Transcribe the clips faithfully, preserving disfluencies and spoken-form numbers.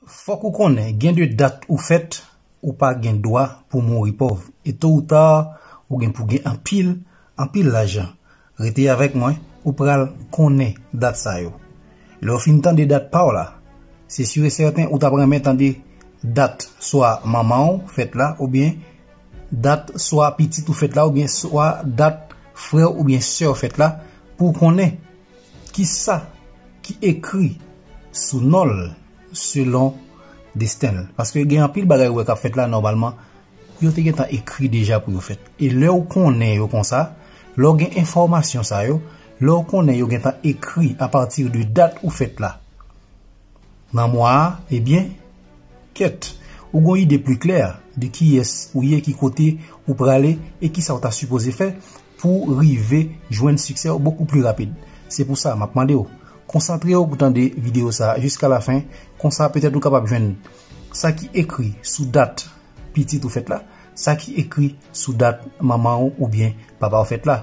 Fòk ou konnen gen de dat ou fèt, ou pa gen dwa pou mouri pòv. E to ou ta, ou gen pou gen anpil, anpil lajan. Rete avèk mwen, ou pral konnen dat sa yo. Lè w fin tande dat pa w la, se si e sèten ou t ap renmen tande dat swa manman w fèt la, oubyen dat swa pitit ou fèt la, oubyen swa dat frè w oubyen sè w fèt la, pou w konnen kisa ki ekri sou non l selon desten l. Paske gen anpil bagay ou wè k ap fèt la, nòmalman, yo te gentan ekri deja pou yo fèt. E lè w konnen yo konsa, lè w gen enfòmasyon sa yo, lè w konnen yo gentan ekri apati de dat ou fèt la, nan mwa a, ebyen, kèt, ou gon ide pli klè de kiyès ou ye, ki kote ou prale e kisa w ta sipoze fè pou rive jwenn siksè w bokou pli rapid. Se pou sa, m ap mande w, konsantre w pou tande videyo sa a jiska lafen, konsa petèt ou kapab jwenn sa ki ekri sou dat pitit ou fèt la, sa ki ekri sou dat manman w oubyen papa w fèt la.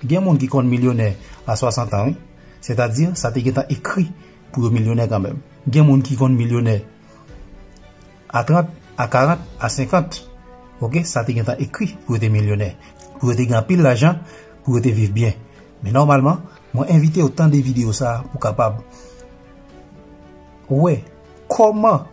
Gen moun ki konn milyonè a swasant an, wi. Sètadi, sa te gentan ekri pou yo milyonè kanmenm. Gen moun ki konn milyonè a trant, a karant, a senkant. Oke, sa te gentan ekri pou yo te milyonè, pou yo te gen anpil lajan, pou yo te viv byen. Men nòmalman, mwen envite w tande videyo sa a pou kapab wè kòman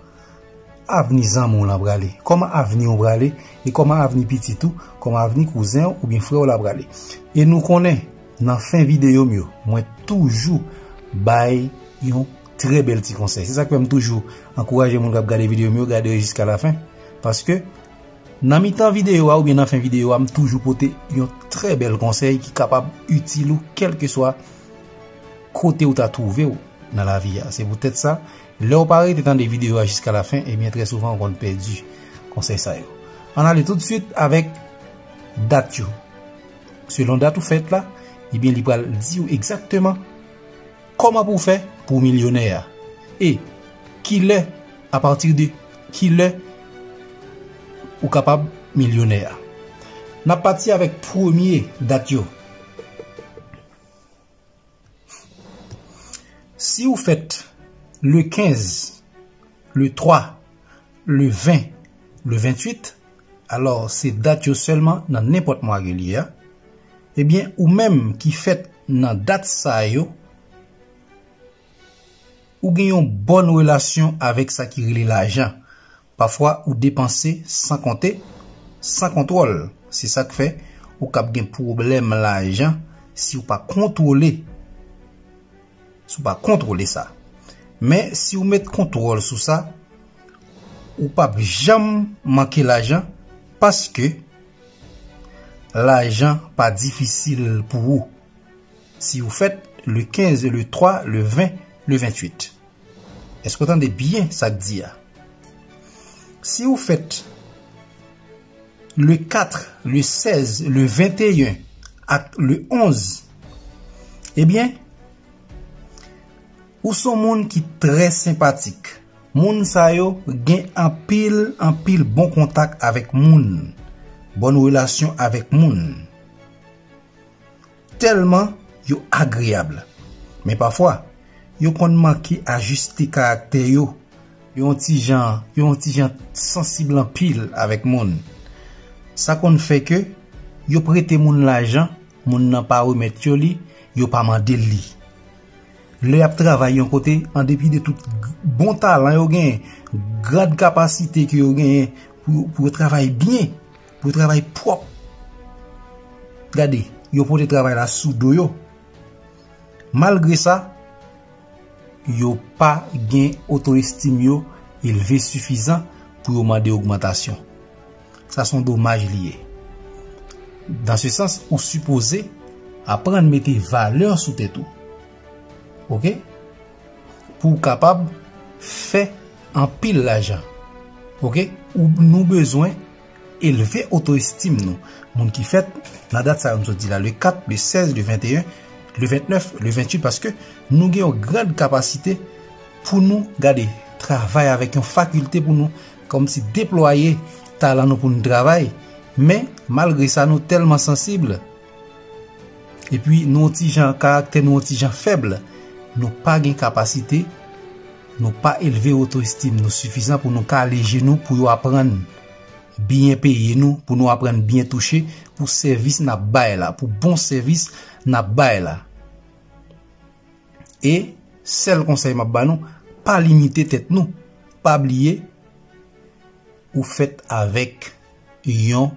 avni zanmi w lan prale, kòman avni w prale, e kòman avni pitit ou, kòman avni kouzen w oubyen frè w la prale. E nou konnen, nan fen videyo m yo, mwen toujou bay yon trè bèl ti konsèy. Se sa k fè m toujou ankouraje moun k ap gade videyo m yo, gade yo jiska lafen. Paske, nan mitan videyo a oubyen nan fen videyo a, m toujou pote yon trè bèl konsèy ki kapab itil ou, kèlkeswa kote ou ta twouve w nan lavi a. Se poutèt sa, lè w pa rete tande videyo a jiska lafen, ebyen, trè souvan, ou konn pèdi konsèy sa yo. Ann ale toutswit avèk dat yo. Selon dat ou fèt la, ebyen, li pral di w egzakteman kòman pou w fè pou w milyonè a. E kilè, apati de kilè ou kapab milyonè a. N ap pati avèk premye dat yo. Si ou fèt le kenz, le twa, le ven, le venntuit, alò se dat yo sèlman nan nenpòt mwa ke l ye a, ebyen, ou menm ki fèt nan dat sa yo, ou gen yon bòn relasyon avèk sa ki rele lajan. Pafwa, ou depanse san konte, san kontwòl. Se sa k fè ou kab gen pwoblèm lajan si w pa kontwole, si w pa kontwole sa. Men, si w met kontwòl sou sa, ou p ap janm manke lajan, paske lajan pa difisil pou ou. Si ou fèt le kenz, le twa, le ven, le venntuit. Èske w tande byen sa k di a? Si ou fèt le kat, le sèz, le venteyen ak le onz, ebyen, ou se yon moun ki trè senpatik. Moun sa yo gen anpil, anpil bon kontak avèk moun, bòn relasyon avèk moun. Tèlman yo agreyab. Men pafwa, yo konn manke ajiste karaktè yo. Yo yon ti jan, yo yon ti jan sansib anpil avèk moun. Sa konn fè ke yo prete moun lajan, moun nan pa remèt yo li, yo pa mande l li. Lè y ap travay yon kote, an depi de tout g-, bon talan yo genyen, grad kapasite ke yo genyen pou, pou yo travay byen, pou yo travay pwòp. Gade, yo pote travay la sou do yo. Malgre sa, yo pa gen otoestim yo elve sifizan pou yo mande ogmantasyon. Sa se yon domaj li ye. Dan se sans, ou sipoze aprann mete valè sou tèt ou. Oke? Pou w kapab fè anpil lajan. Oke? Ou, nou bezwen elve otoestim nou. Moun ki fèt nan dat sa yo m sot di la, le kat, le sèz, le venteyen, le ventnèf, le venntuit, paske nou gen yon grad kapasite pou nou, gade, travay avèk yon fakilte pou nou, kòmsi deplwaye talan nou pou nou travay. Men, malgre sa, nou tèlman sansib, epi nou yon ti jan, karaktè nou yon ti jan fèb, nou pa gen kapasite Nou pa elve oto estim nou sifizan pou nou kale je nou pou yo aprann byen peye nou, pou nou aprann byen touche pou sèvis n ap bay la, pou bon sèvis n ap bay la. E sèl konsèy m ap ba nou, pa limite tèt nou. Pa bliye, ou fèt avèk yon,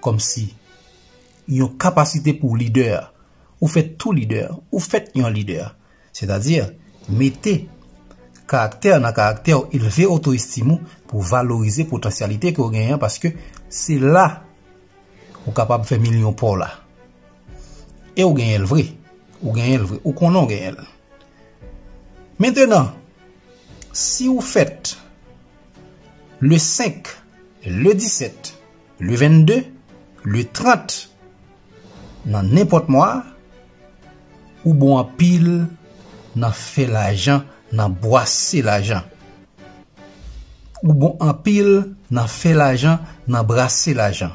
kòmsi, yon kapasite pou lidè. Ou fèt tou lidè. Ou fèt yon lidè. Sètadi, mete karaktè nan karaktè w, elve oto estim ou pou valorize potansyalite ke w genyen an, paske se la ou kapab fè milyon pa w la. E ou genyen l vre. Ou genyen l vre. Ou konnen w genyen l. Mentenan, si w fèt le senk, le disèt, le vennde, le trant, nan nenpòt mwa, ou bon anpil nan fè lajan, nan bwase lajan. Ou bon anpil nan fè lajan, nan brase lajan.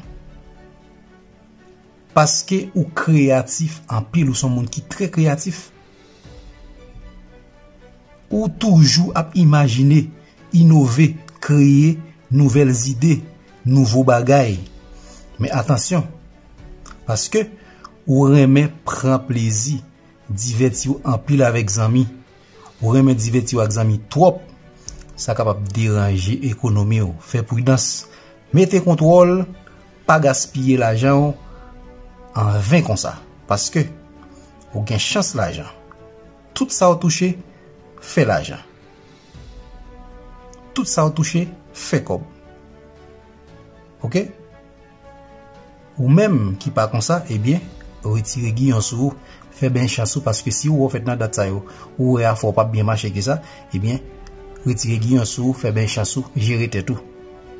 Paske ou kreyatif anpil, ou se yon moun ki trè kreyatif. Ou toujou ap imajine, inove, kreye nouvèl zide, nouvo bagay. Men atansyon, paske ou renmen pran plezi, divèti w anpil avèk zanmi, ou renmen divèti w ak zanmi twòp, sa kapab deranje ekonomi w. Fè pridans, mete kontwòl, pa gaspiye lajan w anven konsa, paske ou gen chans lajan. Tout sa w touche, fè lajan. Tout sa w touche, fè kòb. Oke? Ou menm ki pa konsa, ebyen, retire giyon sou ou, fè bèl chans ou, paske si ou wè w fèt nan dat sa yo, ou wè afè w p ap byen mache ke sa, ebyen, retire giyon sou ou, fè bèl chans ou, jere tèt ou.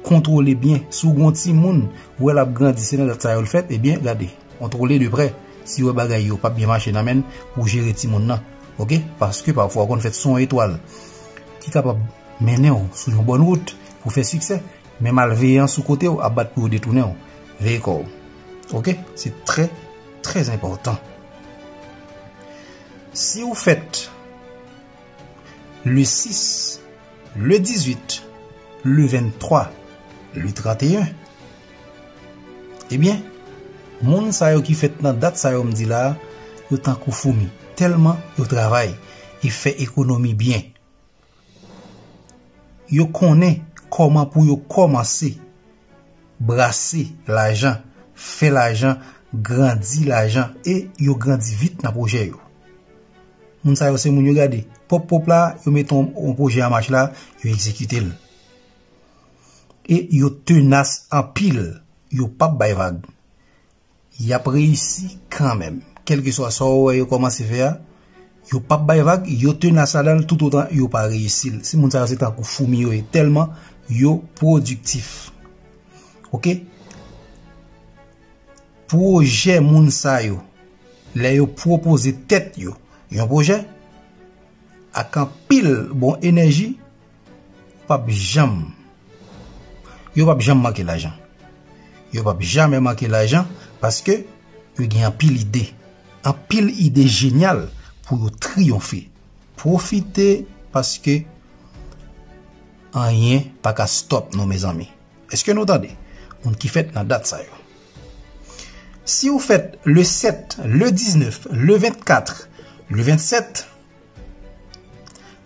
Kontwole byen, si w gen yon timoun, ou wè l ap grandi, se nan dat sa yo l fèt, ebyen, gade, kontwole de prè, si w wè bagay yo p ap byen mache nan men l, pou w jere timoun nan, oke? Paske pafwa w konn fèt sou yon etwal ki kapab mennen w sou yon bòn wout pou fè siksè, men malveyan sou kote w ap bat pou yo detounen w. Veye kò w. Oke? Se trè, trè enpòtan. Si w fèt le sis, le dizuit, le venntwa, le tranteyen, ebyen, moun sa yo ki fèt nan dat sa yo m di la a, yo tankou foumi, tèlman yo travay e fè ekonomi byen. Yo konnen kòman pou yo kòmanse brase lajan, fè lajan, grandi lajan, e yo grandi vit nan pwojè yo. Moun sa yo se moun yo gade. Pwòp pwòp la, yo mete yon, yon pwojè an mach la, yo egzekite l. E yo tenas anpil, yo p ap bay vag. Y ap reyisi kanmenm. Kèlkeswa sa w wè yo kòmanse fè a, yo p ap bay vag, yo tenas ladan l toutotan yo pa reyisi l. Se moun sa yo se tankou foumi yo ye, tèlman yo pwodiktif. Oke? Pwojè moun sa yo, lè yo pwopoze tèt yo yon pwojè, ak anpil bon enèji, p ap janm, yo p ap janm manke lajan. Yo p ap jamè manke lajan paske yo gen anpil ide. Anpil ide jenyal pou yo triyonfe. Pwofite paske anyen pa ka stòp nou, mezanmi. Èske nou tande? Moun ki fèt nan dat sa yo. Si w fèt le sèt, le diznèf, le vennkat, le vennsèt,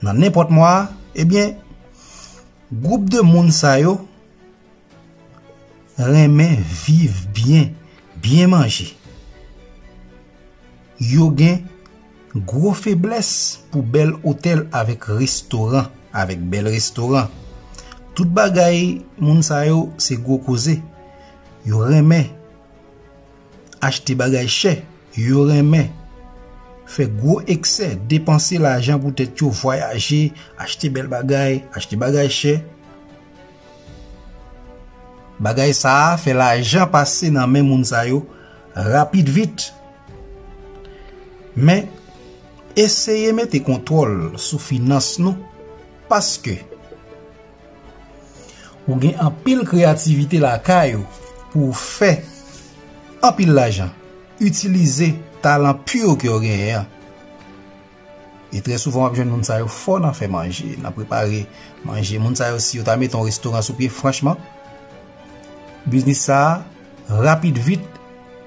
nan nenpòt mwa a, ebyen, gwoup de moun sa yo renmen viv byen, byen manje. Yo gen gwo feblès pou bèl otèl avèk restoran, avèk bèl restoran. Tout bagay moun sa yo se gwo koze. Yo renmen achte bagay chè. Yo renmen fè gwo eksè, depanse lajan pou tèt yo, vwayaje, achte bèl bagay, achte bagay chè. Bagay sa a fè lajan pase nan men moun sa yo rapid vit. Men, eseye mete kontwòl sou finans nou, paske ou gen anpil kreyativite lakay ou pou w fè anpil lajan. Itilize talan pur ke w genyen an. E trè souvan w ap jwenn moun sa yo fò nan fè manje, nan prepare manje. Moun sa yo, si yo ta mete yon restoran sou pye, franchman, biznis sa a, rapid vit,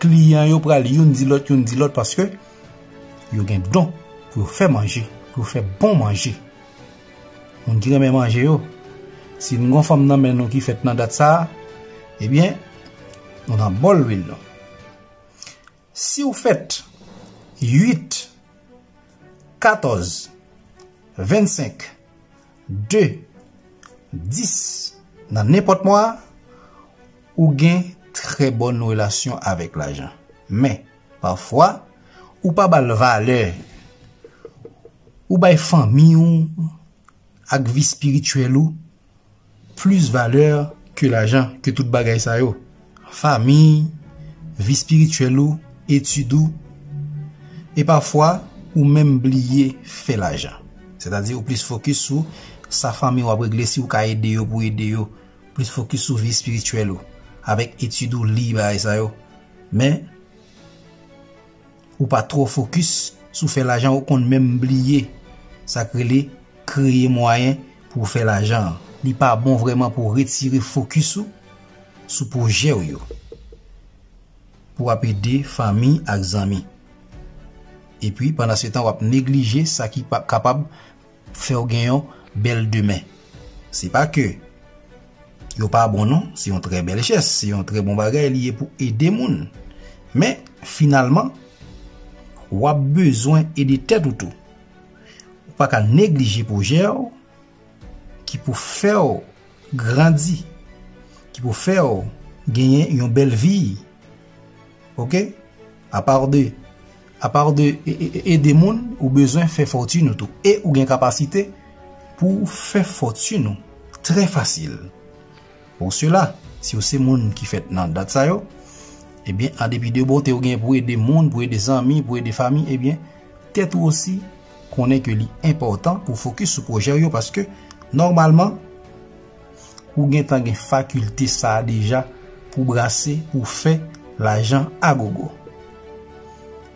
kliyan yo pral youn di lòt, youn di lòt, paske yo gen don pou yo fè manje, pou yo fè bon manje. Moun ki renmen manje yo, si n gon fanm nan men nou ki fèt nan dat sa a, ebyen, nou nan bòl lwil nou. Si w fèt uit, katòz, vennsenk, de, dis nan nenpòt mwa a, ou gen trè bòn relasyon avèk lajan. Men, pafwa, ou pa ba l valè. Ou bay fanmi w ak vi espirityèl ou plis valè ke lajan, ke tout bagay sa yo. Fanmi, vi espirityèl ou, etid ou, e pafwa ou menm bliye fè lajan. Sètadi ou plis fokis sou sa fanmi w ap regle, si w ka ede yo pou ede yo, plis fokis sou vi espirityèl ou, avèk etid ou, li, bagay sa yo. Men, ou pa twò fokis sou fè lajan, ou konn menm bliye sa k rele kreye mwayen pou w fè lajan an. Li pa bon vrèman pou w retire fokis ou sou pwojè w yo, pou w ap ede fanmi ak zanmi. Epi, pandan se tan, w ap neglije sa ki pa, kapab fè w gen yon bèl demen. Se pa ke yo pa bon non, se yon trè bèl jès, se yon trè bon bagay li ye pou ede moun. Men, finalman, w ap bezwen ede tèt ou tou. Ou pa ka neglije pwojè w ki pou fè w grandi, ki pou fè w genyen yon bèl vi. Oke? Apa de, apa de e, e, e, ede moun, ou bezwen fè fòtin ou tou. E ou gen kapasite pou w fè fòtin ou trè fasil. Pou sela, si w se moun ki fèt nan dat sa yo, ebyen, an depi de bonte ou gen pou ede moun, pou ede zanmi, pou ede fanmi, ebyen, tèt ou osi, konnen ke li enpòtan pou fokis sou pwojè w yo, paske nòmalman, ou gentan gen fakilte sa a deja pou brase, pou fè lajan a gogo.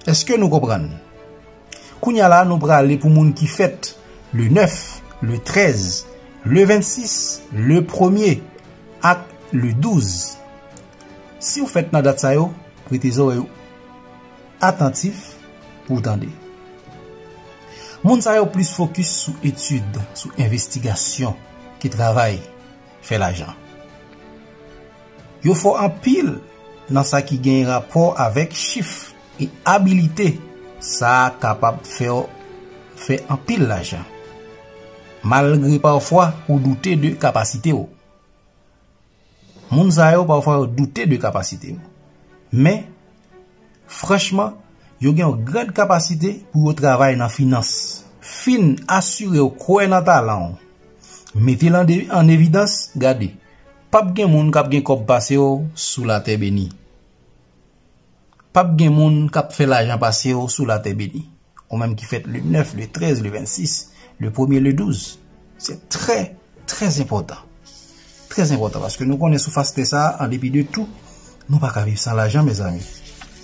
Èske nou konprann? Kounye a la, nou prale pou moun ki fèt le nèf, le trèz, le vennsis, le premye ak le douz. Si w fèt nan dat sa yo, prete zòrèy ou atantif pou w tande. Moun sa yo plis fokis sou etid, sou envestigasyon, ke travay, fè lajan. Yo fò anpil nan sa ki gen rapò avèk chif e abilite sa a kapab fè w fè anpil lajan. Malgre pafwa ou doute de kapasite w. Moun sa yo pafwa yo doute de kapasite w. Men, franchman, yo gen yon gran kapasite pou yo travay nan finans. Fin asire w kwè nan talan w. Mete l an de, an evidans, gade. P ap gen moun k ap gen kòb pase w sou latè beni. P ap gen moun k ap fè lajan pase w sou latè beni. Ou menm ki fèt le nèf, le trèz, le vennsis, le premye, le douz. Se trè, trè enpòtan. Trè enpòtan, paske nou konnen sou fas tè sa a, an depi de tou, nou pa ka viv san lajan, mezanmi.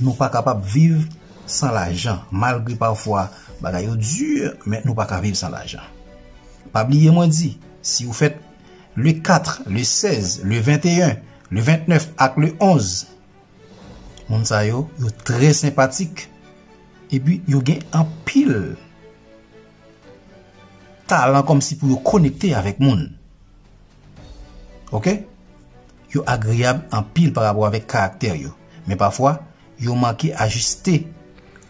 Nou pa kapab viv san lajan, malgre pafwa bagay yo di, men nou pa ka viv san lajan. Pa bliye mwen di, si w fèt le kat, le sèz, le venteyen, le ventnèf ak le onz, moun sa yo, yo trè senpatik. Epi, yo gen anpil talan kòmsi pou yo konekte avèk moun. Oke? Yo agreyab anpil pa rapò avèk karaktè yo. Men pafwa, yo manke ajiste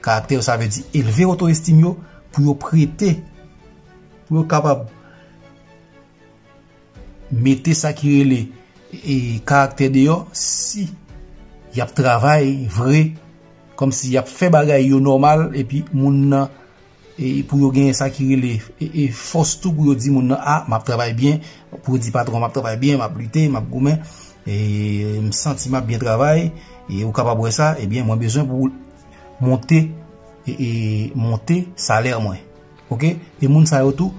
karaktè yo, sa vle di elve oto estim yo pou yo prete, pou yo kapab mete sa ki rele, e, karaktè deyò, si y ap travay vre, kòmsi y ap fè bagay yo nòmal, epi moun nan, e, pou yo gen sa ki rele, e, e, fòs tou pou yo di moun nan, a, m ap travay byen, pou yo di patwon, m ap travay byen, m ap lite, m ap goumen, e, m santi m ap byen travay, e, ou kapab wè sa, ebyen, mwen bezwen pou monte, e, e, monte salè mwen. Oke? E moun sa yo tou,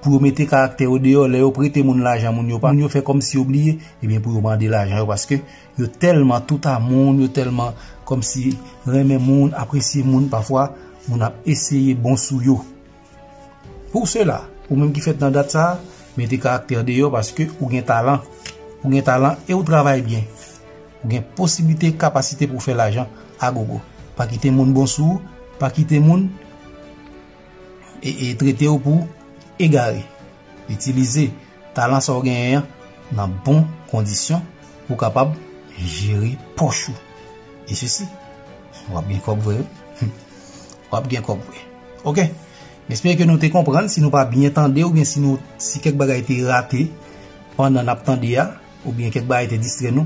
pou yo mete karaktè yo deyò, lè yo prete moun lajan, moun yo pa, moun yo fè kòmsi yo bliye, ebyen pou yo mande lajan yo, paske yo tèlman tout amour, yo tèlman kòmsi renmen moun, apresye moun, pafwa, moun ap eseye bon sou yo. Pou sela, ou menm ki fèt nan dat sa a, mete karaktè deyò paske ou gen talan. Ou gen talan e ou travay byen. Ou gen posiblite, kapasite pou w fè lajan a gogo. Pa kite moun bon sou ou, pa kite moun e, e trete w pou egare. Itilize talan sa w genyen an nan bon kondisyon pou w kapab jere pòch ou. E sesi, w ap gen kòb vre, wi. W ap gen kòb vre. Oke? M espere ke nou te konprann. Si nou pa byen tande oubyen si nou, si kèk bagay te rate pandan n ap tande a, oubyen kèk bagay te distrè nou,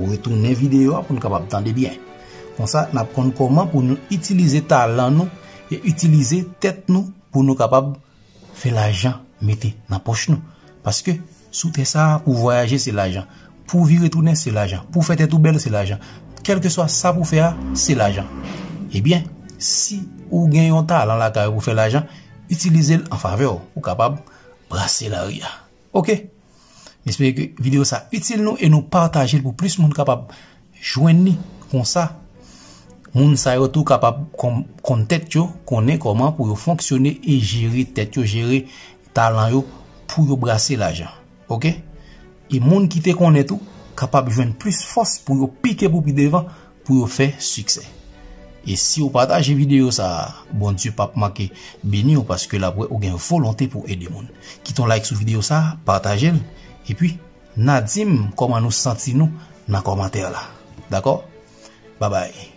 retounen videyo a pou n kapab tande byen. Konsa, n ap konn kòman pou nou itilize talan nou e itilize tèt nou pou nou kapab fè lajan mete nan pòch nou. Paske sou tè sa a, pou vwayaje, se lajan. Pou vire tounen, se lajan. Pou fè tèt ou bèl, se lajan. Kèlkeswa sa pou fè a, se lajan. Ebyen, si ou gen yon talan lakay ou pou fè lajan, itilize l an favè w. Ou kapab brase lari a. Oke? M espere ke videyo sa itil nou e nou pataje l pou plis moun kapab jwenn li. Konsa, moun sa yo tou kapab kon-, konn tèt yo, konnen kòman pou yo fonksyone e jere tèt yo, jere talan yo pou yo brase lajan. Oke? E moun ki te konnen tou kapab jwenn plis fòs pou yo pike pou pi devan, pou yo fè siksè. E si w pataje videyo sa a, Bondye p ap manke beni w paske l ap wè ou gen volonte pou ede moun. Kite yon like sou videyo sa a, pataje l, epi n a di m kòman nou santi nou nan kòmantè la. Dakò? Babay.